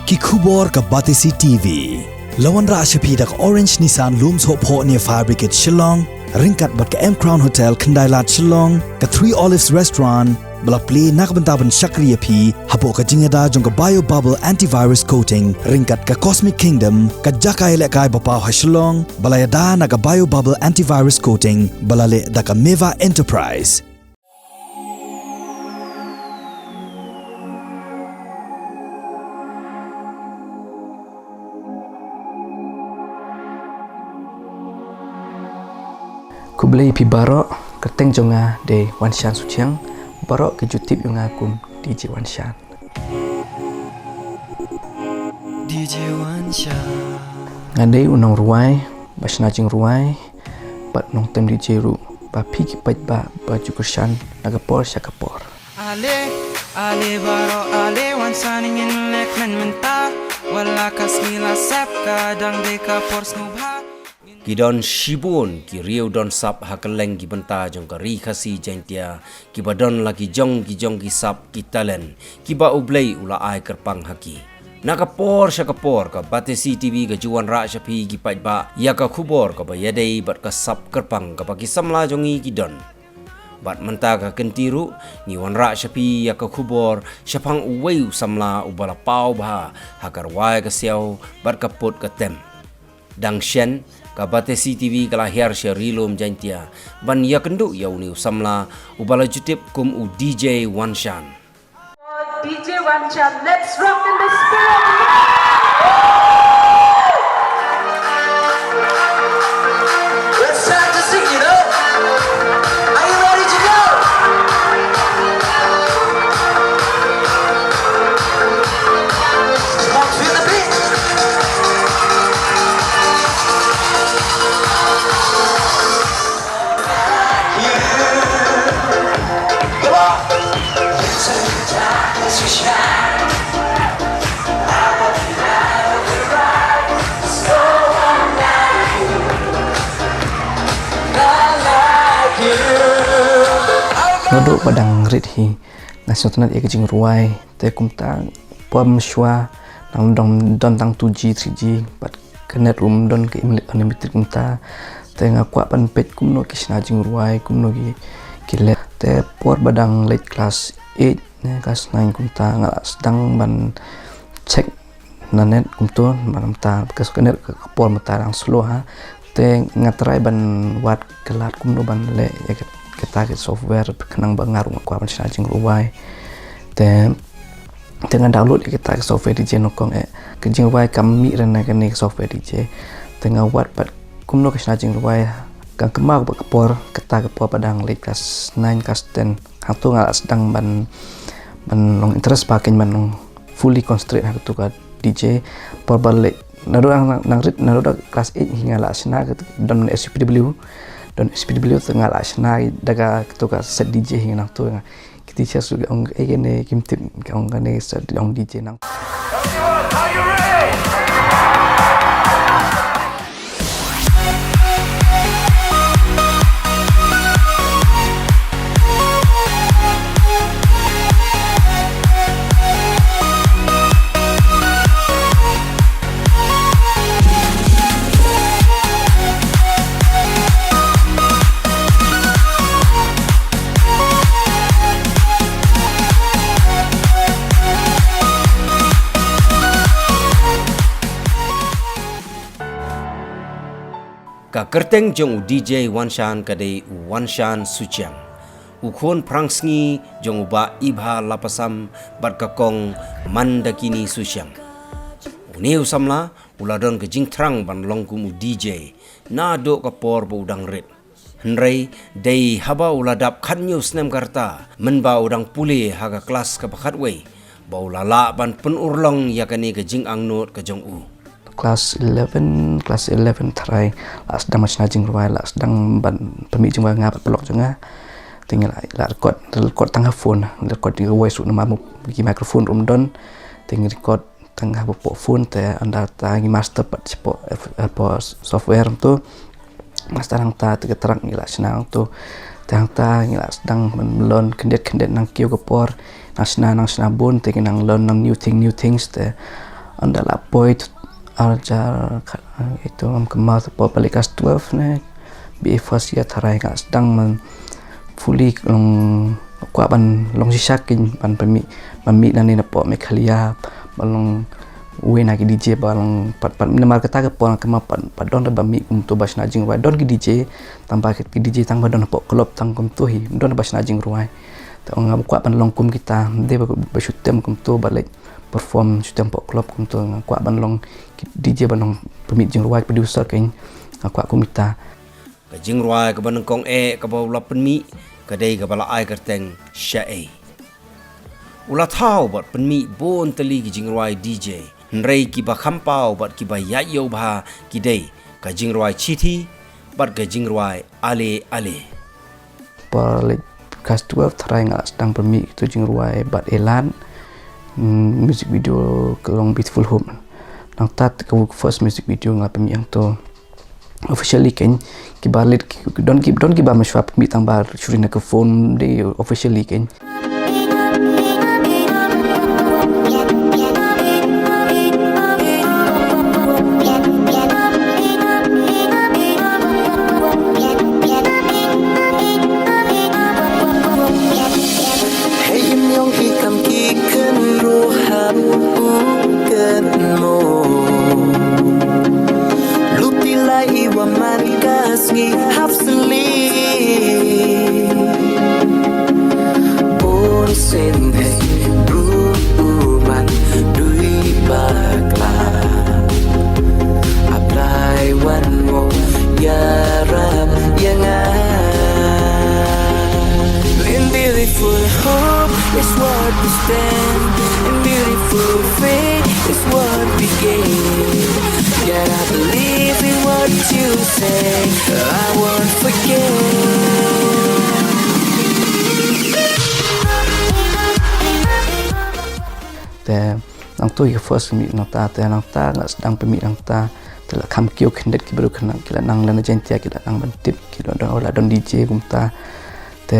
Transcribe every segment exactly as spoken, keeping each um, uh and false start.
Ki khubor ka Batesi T V. La wanrah sha phi da ka Orange Nissan Lum Sohphoh near Fire Brigade Shillong, ryngkat bad ka M Crown Hotel Khyndai Lad Shillong, ka Three Olives Restaurant, ba la plie na ka bynta ban shakri ïa phi hapoh ka jingïada jong ka Bio Bubble Antivirus Coating, ryngkat ka Cosmic Kingdom, ka jaka ïalehkai ba paw ha Shillong, ba la ïada na ka Bio Bubble Antivirus Coating, ba la leh da ka Meva Enterprise. Khublei phi baroh, ka kyrteng jong nga dei Wanshan Suchiang, baroh ki ju tip ïa nga kum D J Wanshan. D J Wanshan. Nga dei u nongrwai ba shna jingrwai bad nongtem D J ruh ba phi ki paidbah ba ju kyrshan na ka por sha ka por. Ale, ale baroh, ale wan sa ngin leh kmen mynta. Wat la ka sngi la sep, ka dang dei ka por sngewbha. Ki don shibun ki riew don sap ha kylleng ki bynta jong ka Ri Khasi Jaintia, kiba don la ki jong ki jong ki sap, ki talent kiba U Blei u la ai kyrpang ha ki. Na ka por sha ka por, ka Batesi T V ka ju wanrah sha phi ki paidbah ïa ka khubor kaba ïadei bad ka sap kyrpang kaba ki samla jong ngi ki don. Bad mynta ka kynti ruh ngi wanrah sha phi ïa ka khubor shaphang uwei u samla uba la paw bha ha ka rwai ka siaw bad ka put ka tem. Dang shen, ka Batesi T V ka la hiar sha Ri Lum Jaintia ban ïakynduh ïa une u samla uba la ju tip kum u D J Wanshan. D J Wanshan, let's rock in the spirit. It's time to sing, you know. Are you ready to go? Come on, feel the beat. Naduh ba dang rit hi nga sngewtynnat ïa ka jingrwai, te kumta por mynshuwa nang don, don tang two G, three G, bad ka net ruh ym don, ka unlimited kumta. Te nga kwah ban peit kumno ki shna jingrwai, kumno ki, ki leh. Te por ba dang leit klas eight ne klas nine kumta, nga la sdang ban check na net kumto, ban mynta ka, ka net ka, ka por mynta dang slow ha. Te nga try ban wad ka lad kumno ban leh ïa ka, kata ka software, khnang ba nga ruh nga kwah ban shna jingrwai. Te Te nga download ïa kita ki software D J nyngkong, eh, ka jingrwai kam mih re na kane ka software D J. Te nga wad pat kumno ka shna jingrwai, ka kynmaw ba ka por, kata ka por ba dang leit klas nine klas ten. Hangto nga la sdang ban, ban long interest ba kein ban long fully concentrate ha kato ka D J. Por ba leit, naduh dang, dang rit, naduh dang klas eight hi nga la shna, don S P W, don S P W te nga la shna da kato ka set D J hi nangto nga. Ki teacher ruh ki ong, eh, kane kim tip, ki ong kane sa ong D J nang. Ka kyrteng jong u D J Wanshan ka dei u Wanshan Suchiang, u khun phrangsngi jong u Bah Ibha Lapasam bad ka Kong Mandakini Suchiang. Une u samla u la don ka jingthrang ban long kum u D J naduh ka por ba u dang rit. Hynrei dei haba u la dap khathynñiew snem ka rta, mynba u dang pule ha ka klas kaba khatwei, ba u la lah ban pynurlong ïa kane ka jingangnud ka jong u. Klas eleven, klas eleven tharai, la sdang ban shna jingrwai, la sdang ban pynmih jingrwai nga bad paralok jong nga. Te ngi la, la record, record tang ha phone, record ïa ka voice ruh namar ki microphone ruh ym don. Te ngi record tang hapoh phone, te ynda ta ngi master pat shapoh, eh, hapoh software to. Master hangta te ka track ngi la shna to. Te hangta ngi la sdang ban lon khyndiat khyndiat nang kiew ka por. Nang shna, nang shna bun, te ngi nang lon nang new thing, new things, te Ynda la poi tu arjar ka, itu am kemal tu poi balik class twelve ne. Bi first year tharai nga sdang man fully long kwah ban long shisha kein ban pynmih, ban mih nangne na pok Meghalaya, ban long wei na ki D J ba long pat, pat namar kata ka por kemal pat, pat don da ba mih kumto ba shna jingrwai, don ki D J tang ba ki D J tang ba don pok club tang kumto hi, don da ba shna jingrwai. Te nga kwah ban long kum kita, de ba, ba shu tem kumto ba leh perform shu tem pok club kumto, nga kwah ban long ki D J ban long pynmih jingrwai, producer kein, nga kwah kum kita. Ka jingrwai kaba nyngkong eh kaba u la pynmih ka dei kaba la ai kyrteng Shaei. U la thaw bad pynmih bun tylli ki jingrwai D J, hynrei kiba kham paw bad kiba ïaid ïew bha ki dei ka jingrwai Chithi bad ka jingrwai Ale Ale. Por leh class twelve tharai nga la sdang pynmih tu jingrwai bad Elan, mm, music video ka long Beautiful Hope. Nangta ka first music video nga pynmih hangto officially kein, kiba leh ki, don ki, don kiba mynshuwa pynmih tang ba shu ring na ka phone de officially kein. Hei im ïong ki kam ki kynruh hap u kynmo. Luti lai i wa man ka sngi hap sli. Bun sien hei bru u man dui bakla. Apply one more yarap yanga. In beautiful hope is what we stand. In beautiful faith is what we gain. Yet I believe in what you say. I won't forget. Te nangto ïa first mih nangta, te nangta nga sdang pynmih nangta. Te la kham kiew khyndiat ki briew khynnah ki la nang lane Jaiñtia ki la nang ban tip ki don, don, la don D J kumta. Te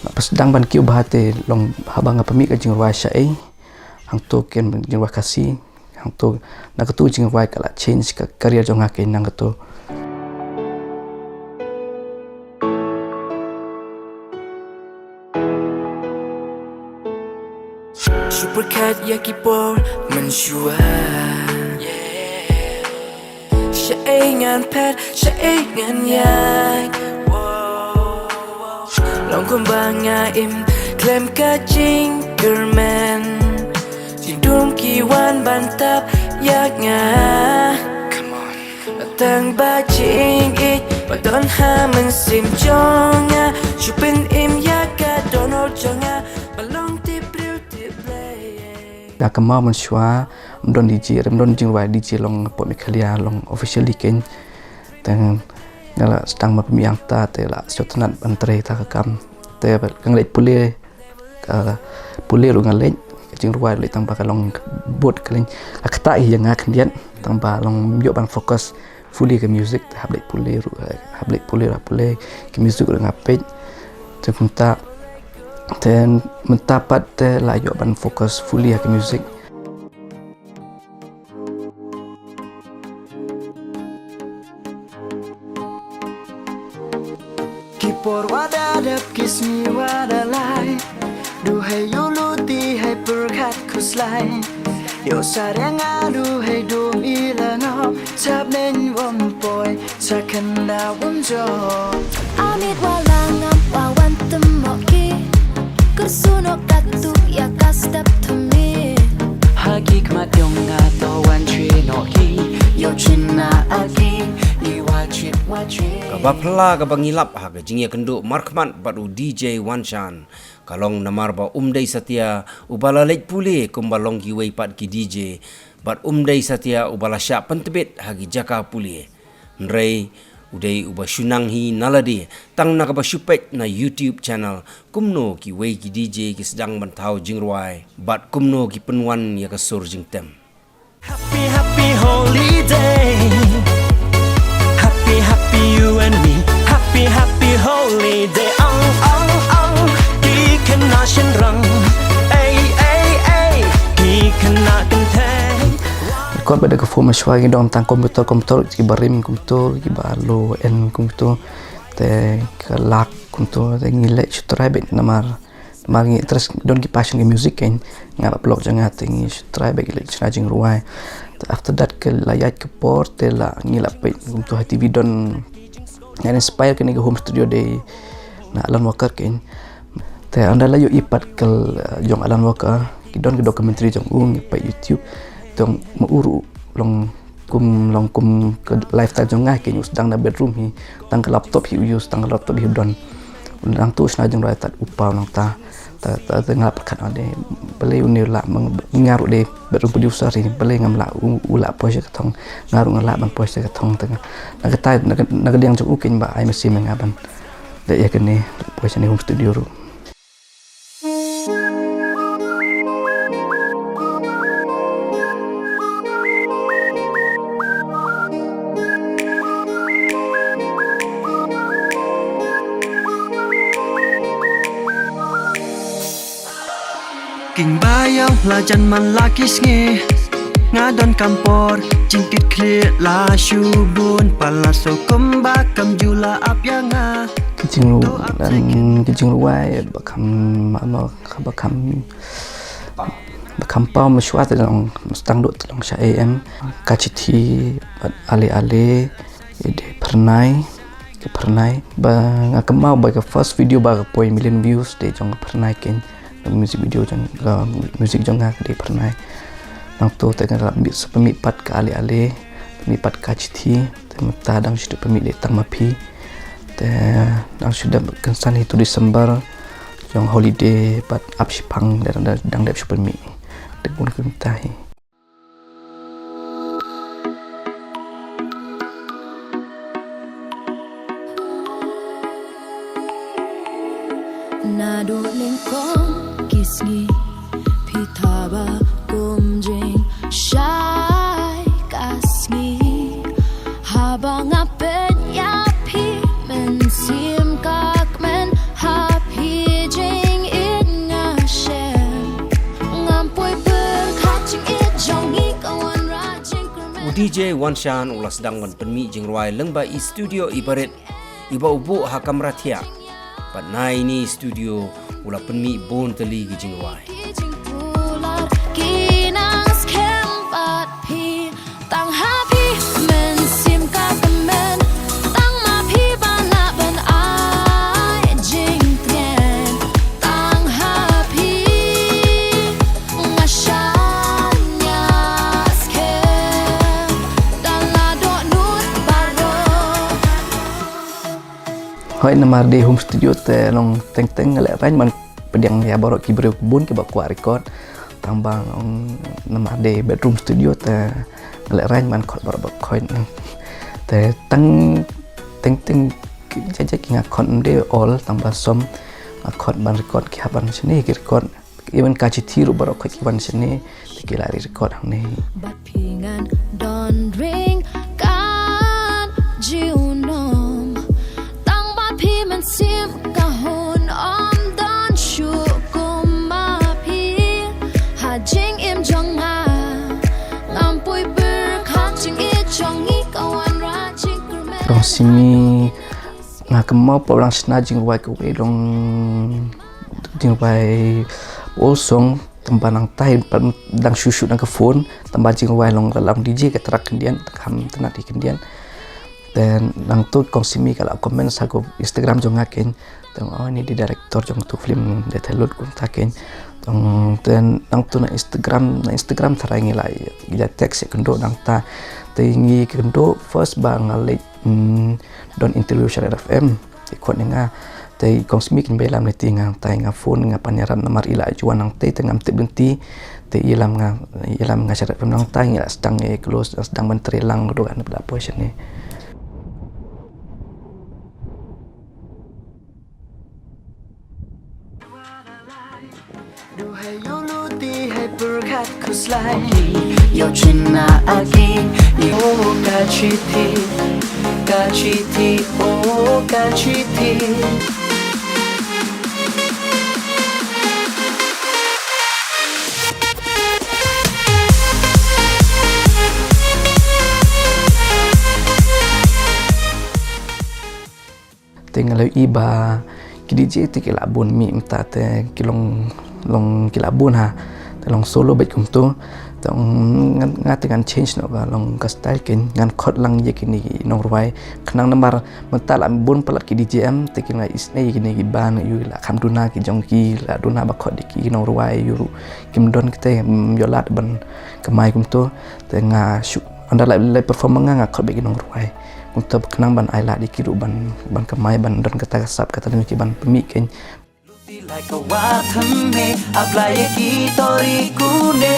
la sdang ban kiew bha te long haba nga pynmih ka jingrwai Shaei. Hangto kein jingrwai Khasi. Hangto na katu jingrwai ka la change ka career jong nga kein na katu. Shu pyrkhat ïa ki por mynshuwa. Shaei ngan phet, shaei ngan ïaid. Long kumba nga im khlem ka jingkyrmen. Ki dum ki wan ban tap ïa nga. Tang ba jingïeit ba don ha mynsiem jong nga. Shu pynim ïa ka dohnud jong nga ba long tip briew tip Blei. Nga kynmaw mynshuwa ym don D J, ym don jingrwai D J long pop Meghalaya long officially kein. Te nga la sdang ma pynmih hangta te la sngewtynnat ban trei ta ka kam. Te ka nga leit pule, ka pule ruh nga leit, ka jingrwai leit tang ba ka long bud ka leit. Ka ktah ïa nga khyndiat tang ba long ym ïoh ban focus fully ka music, te hap leit pule ruh, hap leit pule ruh, hap pule ka music ruh nga peit. Te mynta, te mynta pat te la ïoh ban focus fully ha ka music. Ki por wa da dep ki sngi wa da lai. Duhai ïa u luti hai pyrkhat khuslai. Ïa u sariang nga duhai dum i la ngop. Chap neng wom poi. Sa khynnah wom jop. Amit wa la ngam wa wan tymok ki. Kyrsu noh katto ïa ka step thymmai. Ha ki khmat jong nga to wan shu noh ki. Ïoh shin na a ki. Ngi wa chit wa chit. Kaba phylla kaba ngi lap ha ka jingïakynduh markhmat bad u D J Wanshan ka long namar ba um dei satia uba la leit pule kumba long kiwei pat ki D J, bad um dei satia uba la shah pyntbit ha ki jaka pule. Hynrei u dei uba shu nang hi na lade, tang na kaba shu peit na YouTube channel kumno kiwei ki D J ki sdang ban thaw jingrwai bad kumno ki pynwan ïa ka sur jingtem. Happy, happy holiday. Happy, happy you and me. Happy, happy holiday. Ong, ong, ong. Ki khynnah shynrang. Ei, ei, ei. Ki khynnah Ba da ka phone mynshwa ngi don tang computer, computer kiba rim kumto, kiba low end kumto. Te ka lag kumto, te ngi leh shu try beit namar, namar ngi interest don ki passion ki music kein, nga bad vlog jong nga te ngi shu try beit leh shna jingrwai. Te after that ka la ïaid ka por te la ngi la peit kumto ha T V don ngan inspire kane ka home studio de na Alan Walker kein. Te ynda la ïohi pat ka, eh, jong Alan Walker, ki don ki documentary jong u ngi peit YouTube. Te ma u ruh long kum, long kum ka lifestyle jong nga kein, u sdang na bedroom hi, tang ka laptop hi u use, tang ka laptop hi u don. Nangto shna jingrwai tad u paw nangta. Ta, ta, ta nga la pyrkhat de, balei une u lah, ma nga ruh de bedroom producer hi, balei ngam lah, u, u lah poi sha ka thong, nga ruh nga lah ban poi sha ka thong, te nga. Na kata, na ka, na ka liang jong u kein ba ai mynsiem ïa nga ban leh ïa kane, poi sha ne home studio ruh. King ba ïa la jan man la ki sngi, nga don kam por jingkit khlieh la shu bun, palat sngewkhia kumba kam ju la ap ïa nga. Ki jingru-, dan ki jingrwai ba kham, ma, ma, ba kham, ba kham paw mynshwa te long, sdang duh te long sha A M, Ka Chithi bad Ale Ale, ïa de Phyrnai, ka Phyrnai. Ba nga kynmaw ba ka first video ba ka poi million views de jong ka Phyrnai kein. Music video jong, uh, music jong nga ka dei Phyrnai. Nangto te nga la pynmih, pynmih pat ka Ale Ale, pynmih pat Ka Chithi, te mynta dang shu pynmih dei Tang Ma Phi. Te dang shu dep kynsan hi tu December, jong holiday bad ap shipang, dang, dang, dang dep shu pynmih. Te bun kumta hi. Naduh nyngkong ki sngi, phi thaw ba kum jingshai ka sngi. Haba nga peit ïa phi, mynsiem ka kmen ha phi, jingïeit nga shem. Ngam poi pyrkhat jingïeit jong ngi ka wanrah jingkyrmen. U D J Wanshan u la sdang ban pynmih jingrwai lyngba i studio iba rit, iba u buh ha kamra thiah. Bad na ine i studio u la pynmih bun tylli ki jingrwai. Ki jingkular ki nang skhem bad phi. Tang ha phi mynsiem ka kmen, tang ma phi ba lah ban ai jingtngen. Tang ha phi nga shaniah skhem, da la dohnud baroh. Hooid, namar dei home studio te long teng teng nga lehraiñ ban pdiang ïa baroh ki briew bun kiba kwah record. Tang ba long namar dei bedroom studio te nga lehraiñ ban khot baroh ba khot. Te tang teng teng ki jait jait ki nga khot, ym dei all, tang ba som nga khot ban record ki hap ban shane ki record. Even Ka Chithi ruh baroh khot ki wan shane, te ki la re-record hangne. Bad phi ngan don ring kan junom. Tang ba phi mynsiem ka hun ym don shuh kum ma phi. Ha jingim jong nga, ngam poi pyrkhat, jingïeit jong ngi ka wanrah jingkyrmen. Kong Simi, nga kynmaw ba la shna jingrwai kawei long jingrwai old song, tang ba nangta hi pat dang shu shoot na ka phone, tang ba jingrwai long ka long D J ka track khyndiat, kham itynnad hi khyndiat. Te nangto Kong Simi ka la comment ha ka Instagram jong nga kein. Te nga ong, oh, ine i director jong tu film, dei thyllut kumta kein. Te nangto na Instagram, na Instagram tharai ngi la ïa text ïakynduh nangta. Te ngi kynduh first ba nga leit, mm, don interview sha Red F M. Te i khot ïa nga, te i Kong Simi kin ba ïalam lynti ïa nga, te nga phone, nga pan ïarap namar i la ju wan nangtei, te ngam tip lynti. Te i ïalam nga, i ïalam nga sha Red F M nangta, ngi la sdang ïa close, sdang ban trei lang ruh, naba la poi shane. Duhai ïa u lynti hai pyrkhat khuslai. Ïa u chynna aki, ïa u Ka Chithi, Ka Chithi, oh, Ka Chithi. Te nga la ïohi ba ki D J te ki la bun mih mynta te ki long, long ki la bun ha. Te long solo bad kumto. Te ong nga, nga te ngan change noh ka long ka style kein, ngan khot lang ïa kine ki nongrwai. Khnang namar mynta la bun palat ki D J em, te ki nga isnei kine ki band, ïohi la kham duna ki jong ki, la duna ba khot ïa ki nongrwai, ïohi ruh kim don kata, mm, ïoh lad ban kamai kumto. Te nga shu, ynda la, la perform nga, nga khot bad ki nongrwai. Kumto ba khnang ban ai lad ïa ki ruh ban, ban kamai, ban don kata ka sap, kata dei ki ban pynmih kein. Like a water me, apply ki tori kune.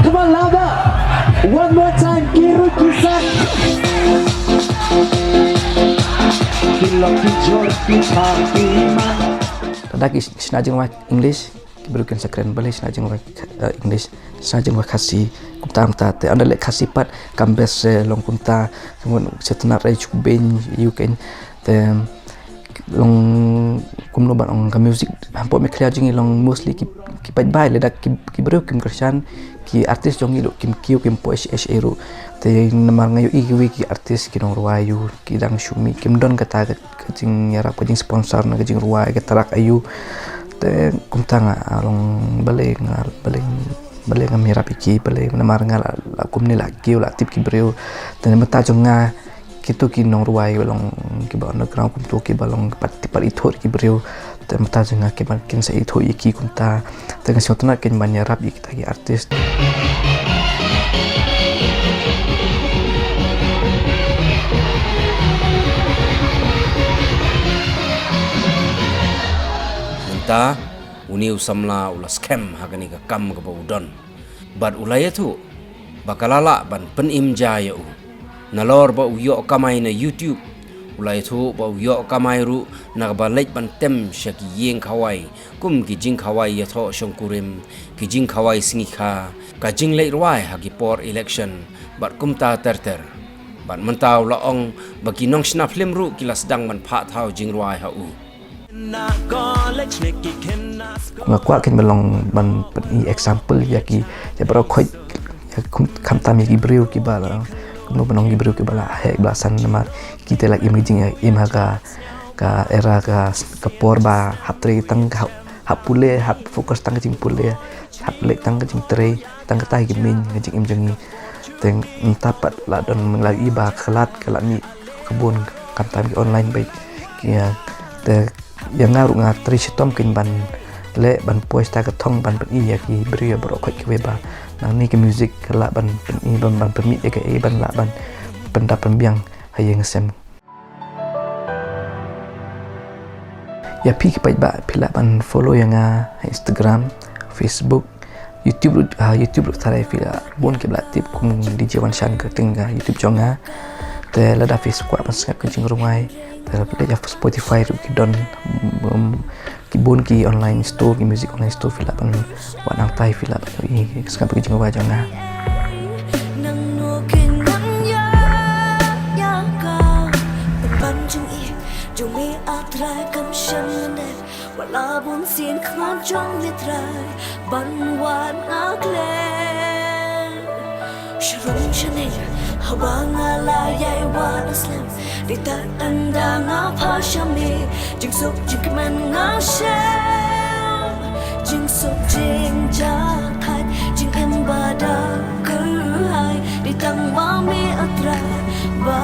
Come on, louder. One more time, Kiru Kisan. Lada ki shna jingrwai English, ki briew kin sa kren balei shna jingrwai, eh, English, shna jingrwai Khasi, kumta kumta te ynda leh Khasi pat kam best, eh, long kumta, kumta sha tnat rai chuk beiñ ïa u kein. Te long kumno ban ong, ka music hapoh Meghalaya jong ngi long mostly ki, ki paidbah, lada ki, ki briew kim kyrshan, ki artist jong ngi ruh kim kiew, kim poi shaei shaei ruh. Te namar nga ïohi kiwei ki artist ki nongrwai ïoh ki dang shu mih, kim don kata ka, ka jingïarap, ka jingsponsor na ka jingrwai, ka track aïu. Te kumta nga long balei nga, balei, balei ngam ïarap ïa ki, balei namar nga la, la kumne la kiew, la tip ki briew. Te na bynta jong nga, kito ki nongrwai ba long kiba underground kumto, kiba long pat, pat ithuh ki briew. Te mynta jong nga kiba kin sa ithuh ïa ki kumta. Te nga sngewtynnat kein ban ïarap ïa kita ki artist. Mynta une u samla u la skhem ha kane ka kam kaba u don. Bad u la ïathuh ba ka la lah ban pynim ja ïa u nalor ba u ïoh kamai na YouTube. U la ïathuh ba u ïoh kamai ruh na kaba leit ban tem sha ki ïing khawai, kum ki jingkhawai ïathoh shongkurim, ki jingkhawai sngikha, ka jingleit rwai ha ki por election, bad kumta ter ter. Bad mynta u la ong ba ki nongshna phlim ruh ki la sdang ban phah thaw jingrwai ha u. Nga kwah kein ban long, ban pyni example ïa ki, ïa baroh khoit, ïa kum, khamtam ïa ki briew kiba la, kumno ban ong, ki briew kiba la heh, ba la san, namar kita la im, jingim ha ka, ka era ka, ka por ba hap trei tang ka, hap pule, hap focus tang ka jingpule, hap leh tang ka jingtrei, tang kata hi ka main ka jingim jong ngi. Te mynta pat la don, la ïohi ba ka lad ka la mih ka bun, khamtam ki online bad ki, ïa, te ïa nga ruh nga trei shitom kein ban leh, ban poi sha ka thong ban pyni ïa ki briew, ïa baroh khoit kiwei ba nangne ka music ka lah ban pyni, ban, ban pynmih ïa kaei, ban lah ban pyndap pynbiang ha ïing ha sem. Ïa phi ki paidbah, phi lah ban follow ïa nga ha Instagram, Facebook, YouTube ruh, ha YouTube ruh tharai phi lah bun kiba la tip kum D J Wanshan, ka kyrteng ka YouTube jong nga. Te lada phi kwah ban sngap ka jingrwai, te lada ha Spotify ruh ki don, um, ki bun ki online store, ki music online store, phi lah ban wad nangta, phi lah ban ïohi sngap ka jingrwai jong nga. Nangno kin nang ïa, ïa ka ban jong i, jong i A Trai kam shym lyndet. Wat la bun sien khmat jong me Trai ban wad nga khlem. Sharum shaneng haba nga la ïai wad slem, dei tang ynda nga phah sha me, jingsuk jingkmen nga shem, jingsuk jingjahthait, jingim ba da kyrhai, dei tang ma me A Trai ba